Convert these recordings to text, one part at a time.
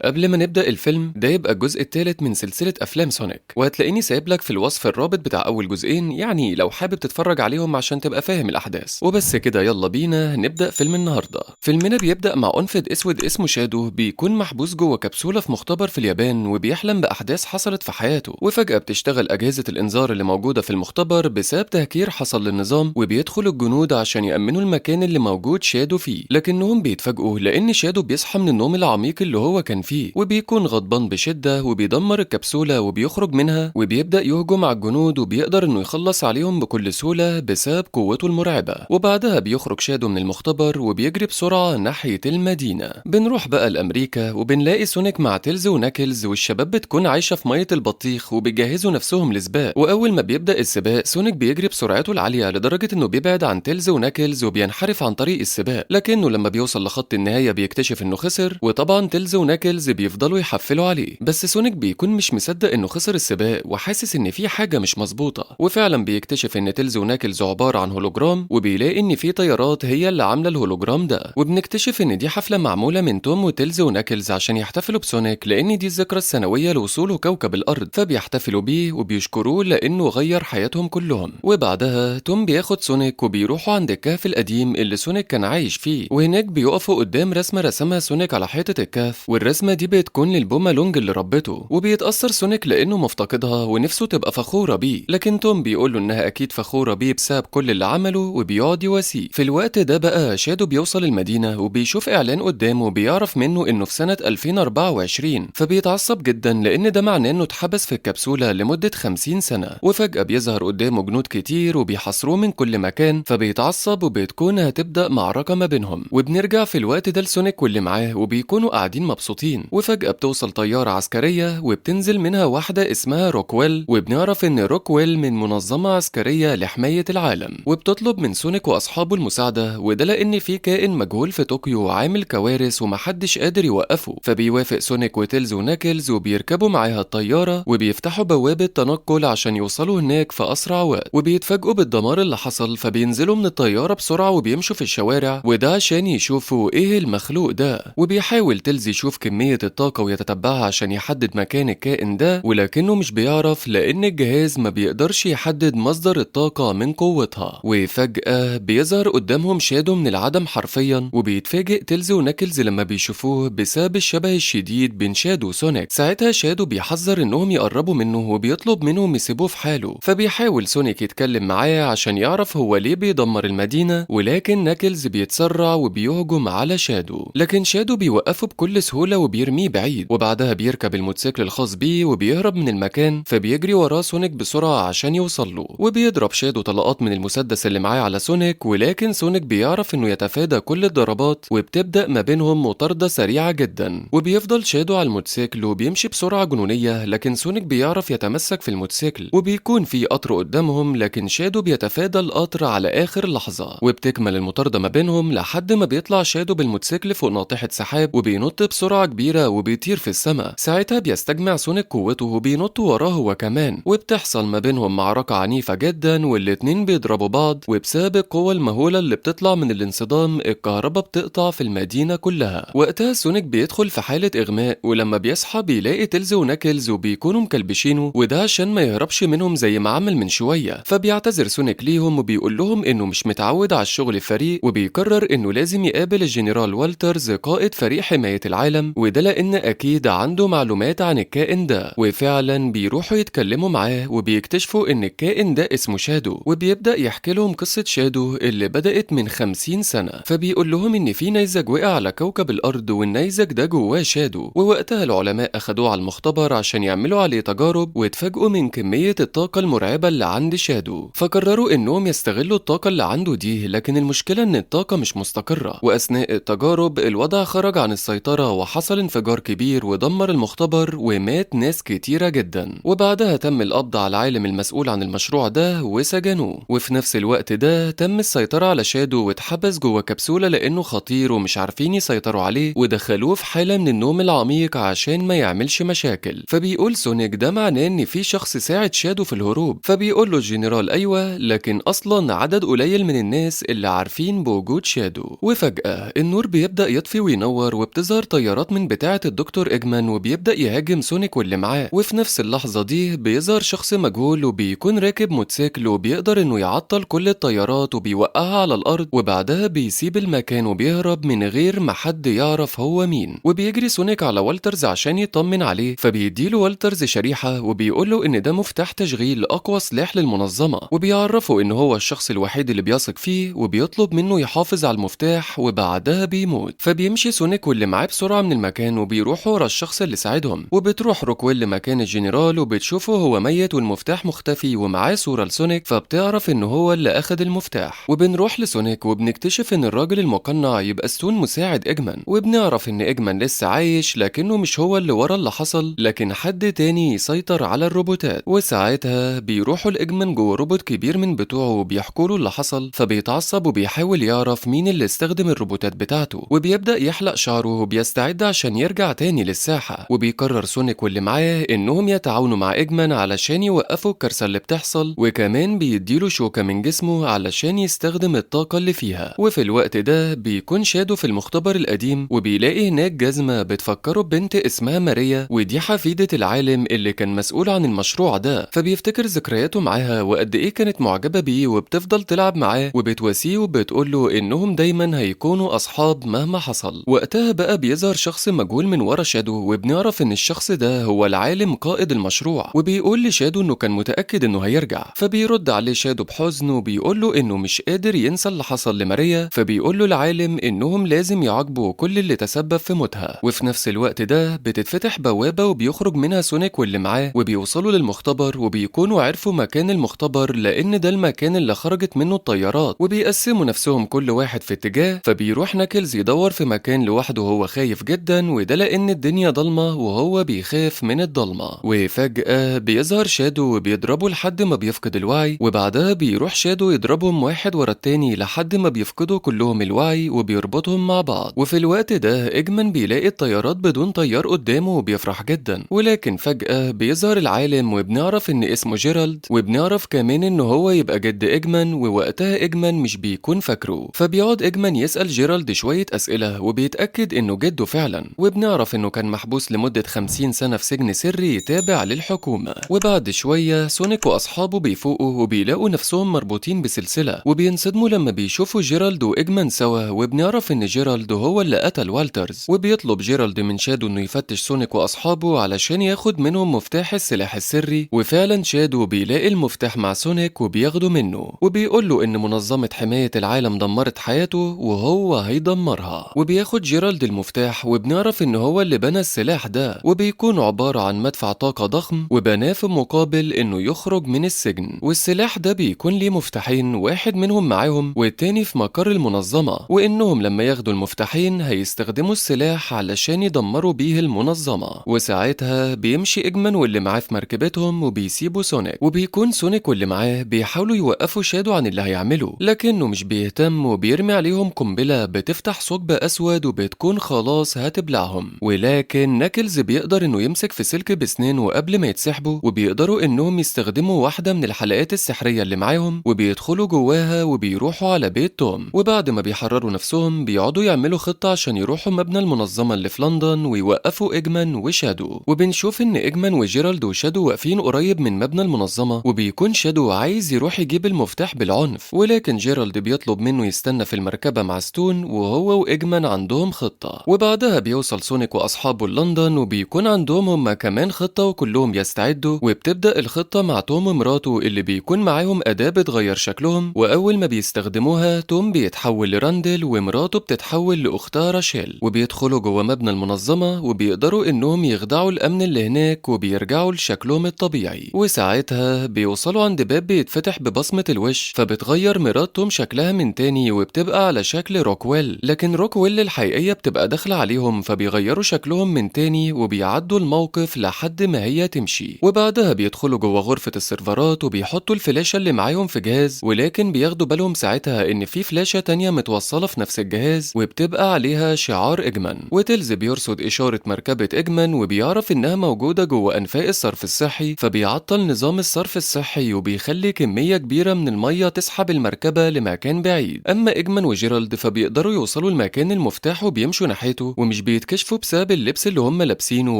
قبل ما نبدأ الفيلم ده يبقى الجزء الثالث من سلسلة أفلام سونيك، وهتلاقيني سايب لك في الوصف الرابط بتاع أول جزئين، يعني لو حابب تتفرج عليهم عشان تبقى فاهم الأحداث. وبس كده، يلا بينا نبدأ فيلم النهاردة. فيلمنا بيبدأ مع أنفد أسود اسمه شادو، بيكون محبوس جوه كبسولة في مختبر في اليابان، وبيحلم بأحداث حصلت في حياته. وفجأة بتشتغل أجهزة الإنذار اللي موجودة في المختبر بسبب تهكير حصل للنظام، وبيدخل الجنود عشان يأمنوا المكان اللي موجود شادو فيه، لكنهم بيتفاجئوا لأن شادو بيصحى من النوم العميق اللي هو كان فيه، وبيكون غضبان بشدة وبيدمر الكبسولة وبيخرج منها، وبيبدأ يهجم على الجنود وبيقدر انه يخلص عليهم بكل سهولة بسبب قوته المرعبة. وبعدها بيخرج شادو من المختبر وبيجري بسرعة ناحية المدينة. بنروح بقى لأمريكا وبنلاقي سونيك مع تيلز وناكلز، والشباب بتكون عايشة في مية البطيخ وبيجهزوا نفسهم لسباق. وأول ما بيبدأ السباق سونيك بيجري بسرعته العالية لدرجة انه بيبعد عن تيلز وناكلز وبينحرف عن طريق السباق، لكنه لما بيوصل لخط النهاية بيكتشف انه خسر، وطبعا تيلز وناكلز بيفضلوا يحفلوا عليه. بس سونيك بيكون مش مصدق انه خسر السباق وحاسس ان في حاجة مش مظبوطة، وفعلا بيكتشف ان تيلز وناكلز عبارة عن هولوجرام، وبيلاقي ان في طيارات هي اللي عاملة الهولوجرام ده. وبنكتشف ان دي حفلة معمولة من توم وتيلز وناكلز عشان يحتفلوا بسونيك، لان دي الذكرى السنوية لوصوله كوكب الارض، فبيحتفلوا بيه وبيشكروه لانه غير حياتهم كلهم. وبعدها توم بياخد سونيك وبيروحوا عند الكهف القديم اللي سونيك كان عايش فيه، وهناك بيقفوا قدام رسمة رسمها سونيك على حيطة الكهف، والرسمة دي بتكون للبومة لونج اللي ربته، وبيتأثر سونيك لأنه مفتقدها ونفسه تبقى فخورة بيه، لكن توم بيقول له إنها أكيد فخورة بيه بسبب كل اللي عمله وبيقعد يواسيه. في الوقت ده بقى شادو بيوصل المدينة وبيشوف إعلان قدامه بيعرف منه إنه في سنة 2024، فبيتعصب جدا لأن ده معناه إنه اتحبس في الكبسولة لمدة 50 سنة. وفجأة بيظهر قدامه جنود كتير وبيحاصروه من كل مكان، فبيتعصب وبتكون هتبدأ معركة ما بينهم. وبنرجع في الوقت ده لسونيك واللي معاه وبيكونوا قاعدين مبسوطين، وفجأة بتوصل طيارة عسكرية وبتنزل منها واحدة اسمها روكويل، وبنعرف إن روكويل من منظمة عسكرية لحماية العالم، وبتطلب من سونيك وأصحابه المساعدة، وده لأن في كائن مجهول في طوكيو عامل كوارث ومحدش قادر يوقفه. فبيوافق سونيك وتيلز وناكلز وبيركبوا معاها الطيارة وبيفتحوا بوابة تنقل عشان يوصلوا هناك في أسرع وقت، وبيتفاجئوا بالدمار اللي حصل، فبينزلوا من الطيارة بسرعة وبيمشوا في الشوارع، وده عشان يشوفوا ايه المخلوق ده. وبيحاول تيلز يشوف كمية الطاقة ويتتبعها عشان يحدد مكان الكائن ده، ولكنه مش بيعرف لأن الجهاز ما بيقدرش يحدد مصدر الطاقة من قوتها. وفجأة بيظهر قدامهم شادو من العدم حرفيا، وبيتفاجئ تيلز وناكلز لما بيشوفوه بسبب الشبه الشديد بين شادو وسونيك. ساعتها شادو بيحذر انهم يقربوا منه وبيطلب منهم يسيبوه في حاله، فبيحاول سونيك يتكلم معاه عشان يعرف هو ليه بيدمر المدينة، ولكن ناكلز بيتسرع وبيهجم على شادو، لكن شادو بيوقفه بكل سهولة وبيرميه بعيد. وبعدها بيركب الموتوسيكل الخاص بيه وبيهرب من المكان، فبيجري وراه سونيك بسرعة عشان يوصل له، وبيضرب شادو طلقات من المسدس اللي معاه على سونيك، ولكن سونيك بيعرف انه يتفادى كل الضربات، وبتبدأ ما بينهم مطاردة سريعة جدا. وبيفضل شادو على الموتوسيكل وبيمشي بسرعة جنونية، لكن سونيك بيعرف يتمسك في الموتوسيكل، وبيكون في قطر قدامهم، لكن شادو بيتفادى القطر على آخر لحظة، وبتكمل المطاردة ما بينهم لحد ما بيطلع شادو بالموتوسيكل فوق ناطحة سحاب وبينط بسرعة كبيرة وبيطير في السماء. ساعتها بيستجمع سونيك قوته وبينط وراه هو كمان، وبتحصل ما بينهم معركة عنيفة جدا، والاتنين بيضربوا بعض، وبسبب القوة المهولة اللي بتطلع من الانصدام الكهرباء بتقطع في المدينة كلها. وقتها سونيك بيدخل في حالة إغماء، ولما بيصحى بيلاقي تيلز وناكلز وبيكونوا مكلبشينه، وده عشان ما يهربش منهم زي ما عمل من شوية. فبيعتذر سونيك ليهم وبيقول لهم انه مش متعود على الشغل الفريق، وبيقرر انه لازم يقابل الجنرال والترز قائد فريق حماية العالم، وده لان اكيد عنده معلومات عن الكائن ده. وفعلا بيروحوا يتكلموا معاه وبيكتشفوا ان الكائن ده اسمه شادو، وبيبدأ يحكي لهم قصة شادو اللي بدأت من 50 سنة. فبيقول لهم ان في نيزك وقع على كوكب الارض، والنيزك ده جواه شادو، ووقتها العلماء اخدوه على المختبر عشان يعملوا عليه تجارب، واتفاجئوا من كمية الطاقة المرعبة اللي عند شادو، فقرروا انهم يستغلوا الطاقة اللي عنده دي، لكن المشكلة ان الطاقة مش مستقرة، واثناء التجارب الوضع خرج عن السيطرة وحصل انفجار كبير ودمر المختبر ومات ناس كتيرة جدا. وبعدها تم القبض على العالم المسؤول عن المشروع ده وسجنوه، وفي نفس الوقت ده تم السيطرة على شادو واتحبس جوه كبسولة لانه خطير ومش عارفين يسيطروا عليه، ودخلوه في حالة من النوم العميق عشان ما يعملش مشاكل. فبيقول سونيك ده معناه ان في شخص ساعد شادو في الهروب، فبيقول له الجنرال ايوه، لكن اصلا عدد قليل من الناس اللي عارفين بوجود شادو. وفجأة النور بيبدأ يطفي وينور، وبتظهر طيارات من بتاعة الدكتور إجمان وبيبدأ يهاجم سونيك واللي معاه. وفي نفس اللحظة دي بيظهر شخص مجهول وبيكون راكب موتوسيكل وبيقدر انه يعطل كل الطيارات وبيوقعها على الارض، وبعدها بيسيب المكان وبيهرب من غير ما حد يعرف هو مين. وبيجري سونيك على والترز عشان يطمن عليه، فبيديله والترز شريحة وبيقوله ان ده مفتاح تشغيل اقوى سلاح للمنظمة، وبيعرفه ان هو الشخص الوحيد اللي بيثق فيه وبيطلب منه يحافظ على المفتاح، وبعدها بيموت. فبيمشي سونيك واللي معاه بسرعة من المكان وبيروحوا ورا الشخص اللي ساعدهم، وبتروح روكويل لمكان الجنرال وبتشوفه هو ميت والمفتاح مختفي ومعاه صورة لسونيك، فبتعرف ان هو اللي اخد المفتاح. وبنروح لسونيك وبنكتشف ان الراجل المقنع يبقى ستون مساعد إجمان، وبنعرف ان إجمان لسه عايش لكنه مش هو اللي ورا اللي حصل، لكن حد تاني يسيطر على الروبوتات. وساعتها بيروحوا لإجمان جوه روبوت كبير من بتوعه وبيحكوا له اللي حصل، فبيتعصب وبيحاول يعرف مين اللي استخدم الروبوتات بتاعته، وبيبدأ يحلق شعره وبيستعد عشان يرجع تاني للساحة. وبيقرر سونيك واللي معاه انهم يتعاونوا مع إجمان علشان يوقفوا الكارثة اللي بتحصل، وكمان بيديله شوكة من جسمه علشان يستخدم الطاقة اللي فيها. وفي الوقت ده بيكون شادو في المختبر القديم وبيلاقي هناك جزمة بتفكره ببنت اسمها ماريا، ودي حفيدة العالم اللي كان مسؤول عن المشروع ده، فبيفتكر ذكرياته معاها وقد ايه كانت معجبة بيه وبتفضل تلعب معاه وبتواسيه وبتقوله انهم دايما هيكونوا اصحاب مهما حصل. وقتها بقى بيظهر شخص مجهول من ورا شادو، وبنعرف ان الشخص ده هو العالم قائد المشروع، وبيقول لشادو انه كان متأكد انه هيرجع. فبيرد عليه شادو بحزن وبيقول له انه مش قادر ينسى اللي حصل لماريا، فبيقول له العالم انهم لازم يعاقبوا كل اللي تسبب في موتها. وفي نفس الوقت ده بتتفتح بوابة وبيخرج منها سونيك واللي معاه وبيوصلوا للمختبر، وبيكونوا عرفوا مكان المختبر لان ده المكان اللي خرجت منه الطيارات، وبيقسموا نفسهم كل واحد في اتجاه. فبيروح ناكلز يدور في مكان لوحده وهو خايف جدا، وده لان الدنيا ضلمة وهو بيخاف من الضلمة. وفجأة بيظهر شادو وبيضربه لحد ما بيفقد الوعي، وبعدها بيروح شادو يضربهم واحد ورا التاني لحد ما بيفقدوا كلهم الوعي وبيربطهم مع بعض. وفي الوقت ده إجمان بيلاقي الطيارات بدون طيار قدامه وبيفرح جدا، ولكن فجأة بيظهر العالم وبنعرف ان اسمه جيرالد، وبنعرف كمان ان هو يبقى جد إجمان، ووقتها إجمان مش بيكون فاكره. فبيقعد إجمان يسأل جيرالد شوية أسئلة وبيتأكد انه جده فعلا، وبنعرف انه كان محبوس لمدة 50 سنة في سجن سري تابع للحكومة. وبعد شوية سونيك وأصحابه بيفوقوا وبيلاقوا نفسهم مربوطين بسلسلة، وبينصدموا لما بيشوفوا جيرالد وإجمان سوا، وبنعرف ان جيرالد هو اللي قتل والترز. وبيطلب جيرالد من شادو انه يفتش سونيك وأصحابه علشان ياخد منهم مفتاح السلاح السري، وفعلا شادو بيلاقي المفتاح مع سونيك وبياخده منه، وبيقول له ان منظمة حماية العالم دمرت حياته وهو هيدمرها. وبياخد جيرالد المفتاح وبنعرف ان هو اللي بنى السلاح ده، وبيكون عبارة عن مدفع طاقة ضخم، وبناه في مقابل انه يخرج من السجن. والسلاح ده بيكون ليه مفتاحين، واحد منهم معاهم والتاني في مقر المنظمة، وانهم لما ياخدوا المفتاحين هيستخدموا السلاح علشان يدمروا بيه المنظمة. وساعتها بيمشي إجمان واللي معاه في مركبتهم وبيسيبوا سونيك، وبيكون سونيك واللي معاه بيحاولوا يوقفوا شادو عن اللي هيعمله، لكنه مش بيهتم وبيرمي عليهم قنبلة بتفتح ثقب أسود وبتكون خلاص هتبلعهم. ولكن ناكلز بيقدر انه يمسك في سلك بسنانه قبل ما يتسحبوا، وبيقدروا انهم يستخدموا واحدة من الحلقات السحرية اللي معاهم وبيدخلوا جواها وبيروحوا على بيت توم. وبعد ما بيحرروا نفسهم بيقعدوا يعملوا خطة عشان يروحوا مبنى المنظمة اللي في لندن ويوقفوا إجمان وشادو. وبنشوف ان إجمان وجيرالد وشادو واقفين قريب من مبنى المنظمة، وبيكون شادو عايز يروح يجيب المفتاح بالعنف، ولكن جيرالد بيطلب منه يستنى في المركبة مع ستون، وهو وإجمان عندهم خطة. وبعدها بيوصل سونيك وأصحابه لندن وبيكون عندهم هما كمان خطة وكلهم يستعدوا. وبتبدأ الخطة مع توم ومراته اللي بيكون معاهم أداة بتغير شكلهم، وأول ما بيستخدموها توم بيتحول لراندل ومراته بتتحول لأختها راشيل، وبيدخلوا جوه مبنى المنظمة وبيقدروا إنهم يخدعوا الأمن اللي هناك وبيرجعوا لشكلهم الطبيعي. وساعتها بيوصلوا عند باب بيتفتح ببصمة الوش، فبتغير مرات توم شكلها من تاني وبتبقى على شكل روكويل، لكن روكويل الحقيقية بتبقى داخلة عليهم، فبيغيروا شكلهم من تاني وبيعدوا الموقف لحد ما هي تمشي. وبعدها بيدخلوا جوه غرفة السيرفرات وبيحطوا الفلاشة اللي معاهم في جهاز، ولكن بياخدوا بالهم ساعتها ان في فلاشة تانية متوصلة في نفس الجهاز وبتبقى عليها شعار إجمان. وتلز بيرصد إشارة مركبة إجمان وبيعرف انها موجودة جوه أنفاق الصرف الصحي، فبيعطل نظام الصرف الصحي وبيخلي كمية كبيرة من المية تسحب المركبة لمكان بعيد. أما إجمان وجيرالد فبيقدروا يوصلوا لمكان المفتاح وبيمشوا ناحيته، ومش بيستنوا وبيتكشفوا بسبب اللبس اللي هم لابسينه،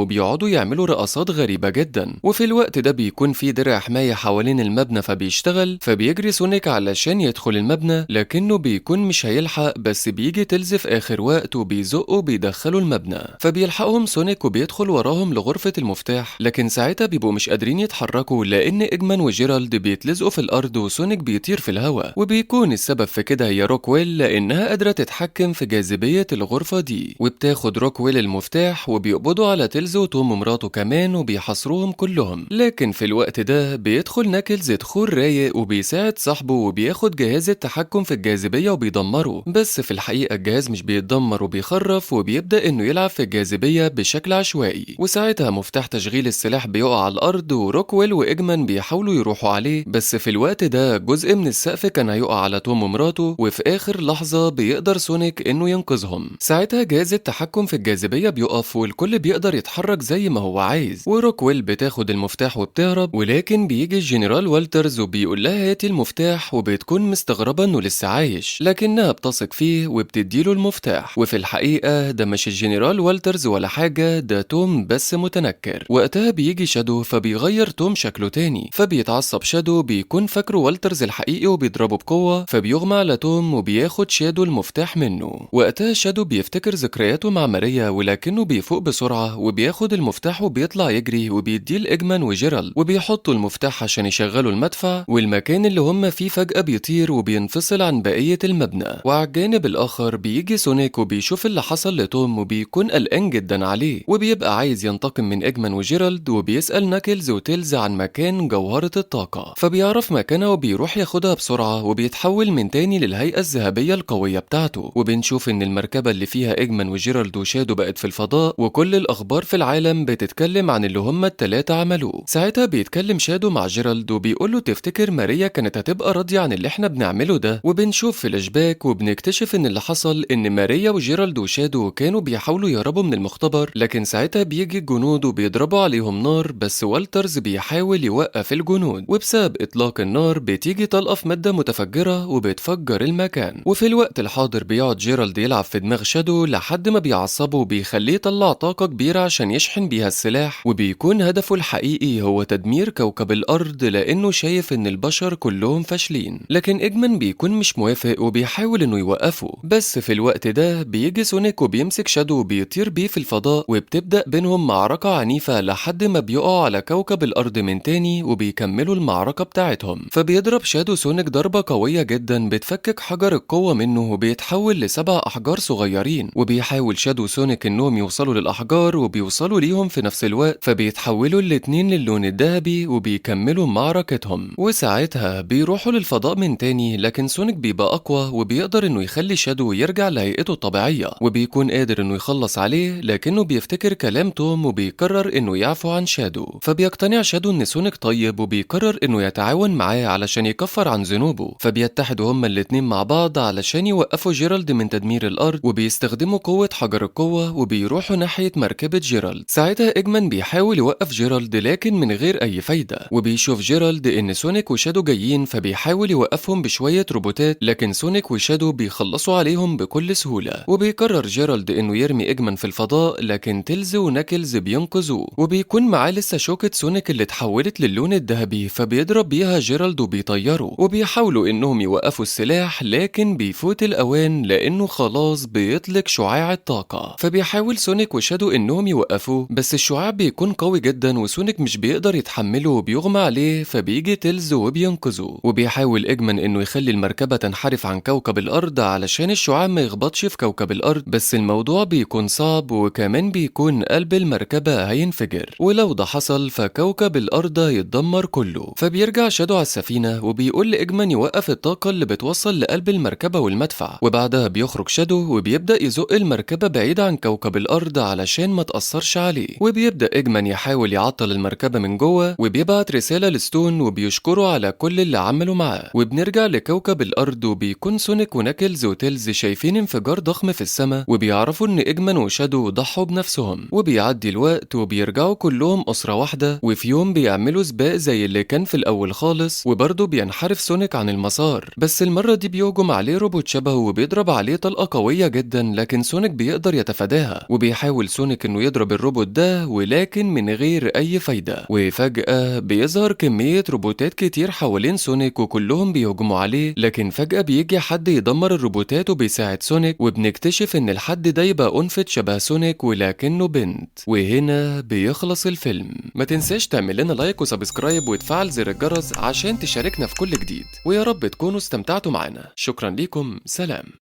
وبيقعدوا يعملوا رقصات غريبة جدا. وفي الوقت ده بيكون في درع حماية حوالين المبنى فبيشتغل، فبيجري سونيك علشان يدخل المبنى لكنه بيكون مش هيلحق، بس بيجي تيلز في آخر وقت وبيزقه بيدخلوا المبنى، فبيلحقهم سونيك وبيدخل وراهم لغرفة المفتاح، لكن ساعتها بيبقوا مش قادرين يتحركوا لأن إجمان وجيرالد بيتلزقوا في الأرض وسونيك بيطير في الهواء، وبيكون السبب في كده هي روكويل لأنها قادرة تتحكم في جاذبية الغرفة دي. وبتاخد روكويل المفتاح وبيقبضوا على تيلز وتوم ومراته كمان وبيحاصروهم كلهم، لكن في الوقت ده بيدخل ناكلز دخول رايق وبيساعد صاحبه وبياخد جهاز التحكم في الجاذبية وبيدمره، بس في الحقيقة الجهاز مش بيتدمر وبيخرف وبيبدأ انه يلعب في الجاذبية بشكل عشوائي، وساعتها مفتاح تشغيل السلاح بيقع على الأرض وروكويل وإجمان بيحاولوا يروحوا عليه، بس في الوقت ده جزء من السقف كان هيقع على توم ومراته، وفي آخر لحظة بيقدر سونيك انه ينقذهم. ساعتها جهاز التحكم في الجاذبية بيقف والكل بيقدر يتحرك زي ما هو عايز، وروكويل بتاخد المفتاح وبتهرب، ولكن بيجي الجنرال والترز وبيقول لها هاتي المفتاح، وبتكون مستغربة انه لسه عايش لكنها بتثق فيه وبتديله المفتاح، وفي الحقيقة ده مش الجنرال والترز ولا حاجة، ده توم بس متنكر. وقتها بيجي شادو فبيغير توم شكله تاني، فبيتعصب شادو بيكون فاكره والترز الحقيقي وبيضربه بقوة، فبيغمى على توم وبياخد شادو المفتاح منه. وقتها شادو بيفتكر ذكرياته مع ماريا ولكنه بيفوق بسرعة وبياخد المفتاح وبيطلع يجري وبيديه لإجمان وجيرالد، وبيحطوا المفتاح عشان يشغلوا المدفع، والمكان اللي هم فيه فجأة بيطير وبينفصل عن بقية المبنى. وعلى الجانب الآخر بيجي سونيك وبيشوف اللي حصل لتوم وبيكون قلقان جدا عليه، وبيبقى عايز ينتقم من إجمان وجيرالد، وبيسأل ناكلز وتيلز عن مكان جوهرة الطاقة، فبيعرف مكانها وبيروح ياخدها بسرعة وبيتحول من تاني للهيئة الذهبية القوية بتاعته. وبنشوف إن المركبة اللي فيها إجمان وجيرالد وشادو بقت في الفضاء، وكل الأخبار في العالم بتتكلم عن اللي هم التلاتة عملوه. ساعتها بيتكلم شادو مع جيرالد وبيقوله تفتكر ماريا كانت هتبقى راضية عن اللي احنا بنعمله ده؟ وبنشوف فلاش باك وبنكتشف ان اللي حصل ان ماريا وجيرالد وشادو كانوا بيحاولوا يهربوا من المختبر، لكن ساعتها بيجي الجنود وبيضربوا عليهم نار، بس والترز بيحاول يوقف الجنود، وبسبب اطلاق النار بتيجي طلقة في مادة متفجرة وبتفجر المكان. وفي الوقت الحاضر بيقعد جيرالد يلعب في دماغ شادو لحد ما بيعصبه وبيخليه يطلع طاقة كبيرة عشان يشحن بيها السلاح، وبيكون هدفه الحقيقي هو تدمير كوكب الأرض لأنه شايف إن البشر كلهم فاشلين. لكن إجمان بيكون مش موافق وبيحاول إنه يوقفه، بس في الوقت ده بيجي سونيك وبيمسك شادو وبيطير بيه في الفضاء، وبتبدأ بينهم معركة عنيفة لحد ما بيقعوا على كوكب الأرض من تاني وبيكملوا المعركة بتاعتهم. فبيضرب شادو سونيك ضربة قوية جدا بتفكك حجر القوة منه وبيتحول ل7 أحجار صغيرين، وبيحاول شادو سونيك إنهم يوصلوا للأحجار وبيوصلوا ليهم في نفس الوقت، فبيتحولوا الاتنين للون الذهبي وبيكملوا معركتهم. وساعتها بيروحوا للفضاء من تاني، لكن سونيك بيبقى أقوى وبيقدر إنه يخلي شادو يرجع لهيئته الطبيعية، وبيكون قادر إنه يخلص عليه، لكنه بيفتكر كلام توم وبيقرر إنه يعفو عن شادو. فبيقتنع شادو إن سونيك طيب وبيقرر إنه يتعاون معاه علشان يكفر عن ذنوبه، فبيتحدوا هما الاتنين مع بعض علشان يوقفوا جيرالد من تدمير الأرض، وبيستخدموا قوة حجر القوة وبيروحوا ناحية مركبة جيرالد. ساعتها إجمان بيحاول يوقف جيرالد لكن من غير أي فايدة، وبيشوف جيرالد إن سونيك وشادو جايين فبيحاول يوقفهم بشوية روبوتات، لكن سونيك وشادو بيخلصوا عليهم بكل سهولة. وبيقرر جيرالد إنه يرمي إجمان في الفضاء، لكن تيلز وناكلز بينقذوه، وبيكون معاه لسه شوكة سونيك اللي اتحولت للون الذهبي، فبيضرب بيها جيرالد وبيطيره، وبيحاولوا إنهم يوقفوا السلاح لكن بيفوت الأوان لأنه خلاص بيطلق شعاع الطاقة. فبيحاول سونيك وشادو إنهم يوقفوه، بس الشعاع بيكون قوي جدا وسونيك مش بيقدر يتحمله وبيغمى عليه، فبيجي تيلز وبينقذه. وبيحاول إجمان إنه يخلي المركبة تنحرف عن كوكب الأرض علشان الشعاع ما يخبطش في كوكب الأرض، بس الموضوع بيكون صعب وكمان بيكون قلب المركبة هينفجر، ولو ده حصل فكوكب الأرض هيتدمر كله. فبيرجع شادو على السفينة وبيقول لإجمان يوقف الطاقة اللي بتوصل لقلب المركبة والمدفع، وبعدها بيخرج شادو وبيبدأ يزق المركبة بعيد عن كوكب الأرض علشان ما تأثرش عليه. وبيبدأ إجمان يحاول يعطل المركبة من جوه، وبيبعت رسالة لستون وبيشكره على كل اللي عمله معاه. وبنرجع لكوكب الأرض وبيكون سونيك وناكلز وتيلز شايفين انفجار ضخم في السماء، وبيعرفوا إن إجمان وشادو ضحوا بنفسهم. وبيعدي الوقت وبيرجعوا كلهم أسرة واحدة، وفي يوم بيعملوا سباق زي اللي كان في الأول خالص، وبرضه بينحرف سونيك عن المسار، بس المرة دي بيهجم عليه روبوت شبهه وبيضرب عليه طلقة قوية جدا، لكن سونيك بيقدر يتفادى يتفاداها، وبيحاول سونيك انه يضرب الروبوت ده ولكن من غير اي فايدة. وفجأة بيظهر كمية روبوتات كتير حوالين سونيك وكلهم بيهجموا عليه، لكن فجأة بيجي حد يدمر الروبوتات وبيساعد سونيك، وبنكتشف ان الحد ده يبقى أنفت شبه سونيك ولكنه بنت. وهنا بيخلص الفيلم. ما تنساش تعمل لنا like و subscribe وتفعل زر الجرس عشان تشاركنا في كل جديد، ويا رب تكونوا استمتعتوا معنا. شكرا لكم، سلام.